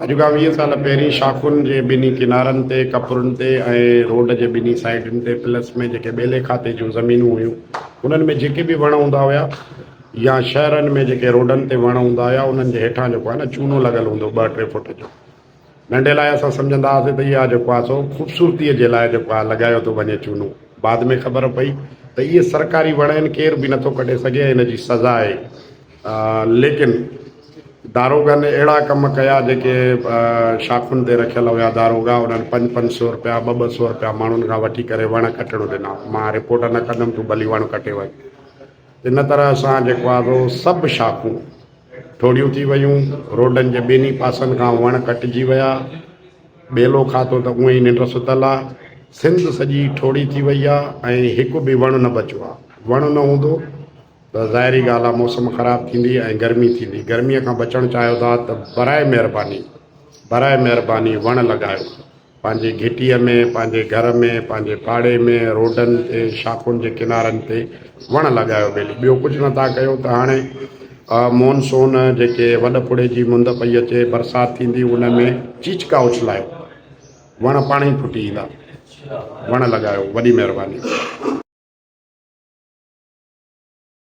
اڄ کان 20 سال پهرين شاخن جي ٻنهي ڪنارن تي، ڪپرن تي ۽ روڊ جي ٻنهي سائيڊن تي پلس ۾ جيڪي ٻيلي کاتي جون زمينون هيون انهن ۾ جيڪي به وڻ هوندا هيا يا شهرن ۾ جيڪي روڊن تي وڻ هوندا هيا انهن جي هيٺان جيڪو آهي نه چونو لڳل هوندو ٻه ٽي فوٽ جو. ننڍي لاء اسان سمجهندا هئاسين ته اها جيڪو آهي سو خوبصورتيء جي لاء جيڪو آهي لڳايو ٿو وڃي چونو. بعد ۾ خبر پئي ته اهي سرڪاري وڻ آهن ڪير به نٿو ڪڍي سگهي ۽ ان جي سزا آهي. ليڪن داروغن اهڙا ڪم ڪيا جيڪي شاخن تي رکيل هيا داروغا انهن پنج پنج سو رپيا ٻه ٻه سو رپيا ماڻهن کان وٺي ڪري وڻ ڪٽڻ ڏنا مان رپورٽ نه ڪندم تون ڀلي وڻ ڪٽي وڃ ان طرح سان جيڪو آهي سو سڀ شاخون ٺوڙهيون ٿي ويون روڊن جي ٻنهي پاسن کان وڻ ڪٽجي ويا ٻيلو کاتو ته اونئن ئي ننڊ ستل آهي سنڌ سڄي ٺوڙهي ٿي وئي آهي ۽ هڪ به وڻ نه بچيو آهي وڻ نه هوندو ته ظاهري ڳالهه آهي موسم خراب ٿيندي ۽ گرمي ٿيندي. گرميء کان بچڻ چاهيو ٿا ته براء مهرباني براء مهرباني وڻ لڳايو. پنهنجي گهٽيء ۾ پنهنجي گهر ۾ پنهنجي پاڙي ۾ روڊن تي شاخن جي ڪنارن تي وڻ لڳايو ٻيلي. ٻيو ڪجهه نه ٿا ڪيو ته هاڻي مون سون جيڪي وڏ ڦڙي جي مند پئي اچي برسات ٿيندي ان ۾ چيچڪا اڇلايو وڻ پاڻ ئي ڦٽي ايندا. وڻ لڳايو وڏي مهرباني.